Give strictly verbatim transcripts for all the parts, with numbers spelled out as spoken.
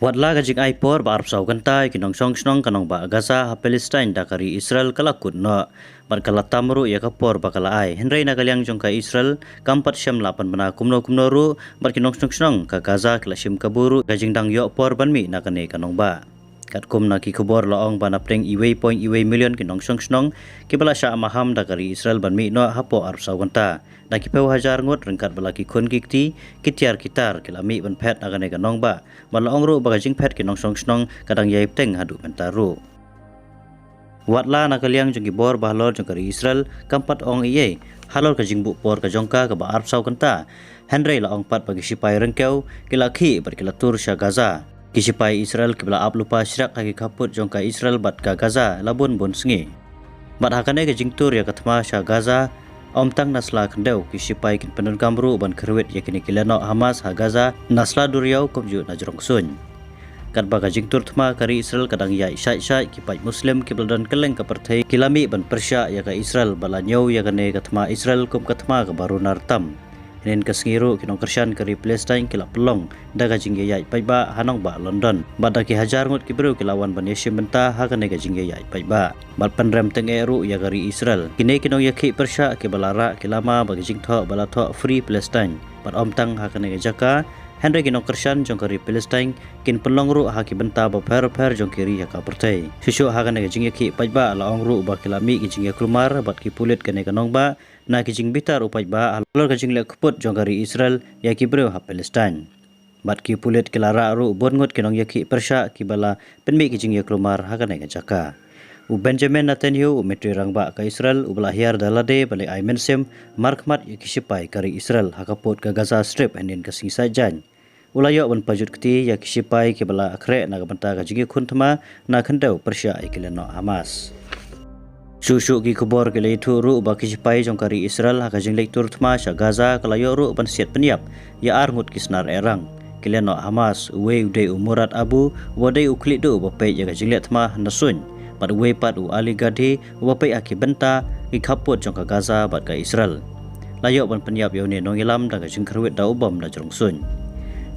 Watla ka jingai por ba arphew saw kynta ïa ki nongshong shnong ka nongbah Gaza ha Palestine da ka ri Israel ka la kut noh bad ka la tam ruh ïa ka por ba ka la ai. Hynrei na ka liang jong ka Israel kam pat shem la pynbna kumno kumno ruh bad ki nongshong shnong ka Gaza ki la shim kabu ruh ka jingdang ïoh por ban mih na kane ka nongbah. Katkum na ki khubor la ong ba na pdeng iwei point iwei million ki nongshong shnong kiba la shah maham da ka ri Israel ban mih noh hapoh arphew saw kynta. Da ki phew hajar ngut ryngkat bad la ki khun ki kti, ki tiar ki tar ki la mih ban phet na kane ka nongbah. Bad la ong ruh ba ka jingphet ki nongshong shnong ka dang ïai bteng haduh mynta ruh. Watla na ka liang jong ki bor ba halor jong ka ri Israel kam pat ong ei ei halor ka jingbuh por ka jong ka kaba arphew saw kynta. Hynrei la ong pat ba ki shipai ryngkew ki la khih bad ki la tur sha Gaza. Ki shipai Israel kiba la ap lypa shriak ha ki khappud jong ka Israel bad ka Gaza la bun bun sngi. Bad ha kane ka jingtur ïa ka thma sha Gaza, ym tang na sla khyndew, ki shipai kin pyndonkam ruh ban kyrwit ïa kine ki lehnoh Hamas ha Gaza na sla duriaw kumjuh na jrong suiñ. Katba ka jingtur thma ka ri Israel ka dang ïaid shait shait, ki paid Muslim kiba la don kylleng ka pyrthei ki la mih ban pyrshah ïa ka Israel bad la ñiew ïa kane ka thma Israel kum ka thma kaba runar tam. Hynnin ka sngi ruh ki nongkyrshan ka ri Palestine ki la pynlong da ka jingïaid paidbah ha nongbah London. Bad da ki hajar ngut ki briew ki la wan ban ïashim bynta ha kane ka jingïaid paidbah. Bad pynrem tyngeh ruh ïa ka ri Israel. Kine ki nongïakhih pyrshah kiba la rah ki lama bad ki jingthoh ba la thoh Free Palestine. Bad ym tang ha kane ka jaka, hynrei ki nongkyrshan jong ka ri Palestine kin pynlong ruh ha ki bynta bapher bapher jong ki ri ha ka pyrthei. Shuh shuh ha kane ka jingïakhih paidbah la ong ruh ba ki la mih ki jingïakulmar bad ki pulit kane ka nongbah na ki jingbitar u paidbah halor ka jingleh kput jong ka ri Israel ïa ki briew ha Palestine. Bad ki pulit ki la rah ruh bun ngut ki nongïakhih pyrshah kiba la pynmih ki jingïakulmar ha kane ka jaka. U Benjamin Netanyahu, u myntri rangbah ka Israel, uba la hiar da lade ban leit ai mynsiem markhmat ïa ki shipai ka ri Israel ha ka pud ka Gaza Strip hynnin ka sngi Saitjaiñ, u la ïoh ban pajut kti ïa ki shipai kiba la khreh na ka bynta ka jingïakhun thma na khyndew pyrshah ïa ki lehnoh Hamas. Shuh shuh ki khubor ki la ïathuh ruh ba ki shipai jong ka ri Israel ha ka jingleit tur thma sha Gaza ka la ïoh ruh ban siat pynïap ïa ar ngut ki snar ehrang ki lehnoh Hamas, uwei u dei u Murad Abu, uba dei u khlieh duh uba peit ïa ka jingleh thma na suiñ, bad uwei pat u Ali Gadhi, uba peit ha ki bynta ki khappud jong ka Gaza bad ka Israel. La ïoh ban pynïap ïa une nongïalam da ka jingkyrwit da u bom na jrong suiñ.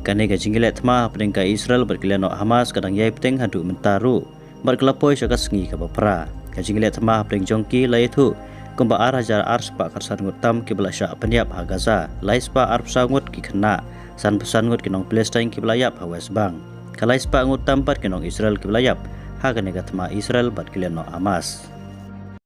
Kane ka jingïaleh thma hapdeng ka Israel bad ki lehnoh Hamas ka dang ïai bteng haduh mynta ruh bad ka la poi sha ka sngi kaba phra. Ka jingïaleh thma hapdeng jong ki la ïathuh kumba ar hajar ar spah khatsan ngut tam kiba la shah pynïap ha Gaza, lai spah arphew saw ngut ki khynnah, sanphew san ngut ki nong Palestine kiba la ïap ha West Bank. Ka lai spah ngut tam pat ki nong Israel kiba la ïap ha kane ka thma Israel bad ki lehnoh Hamas.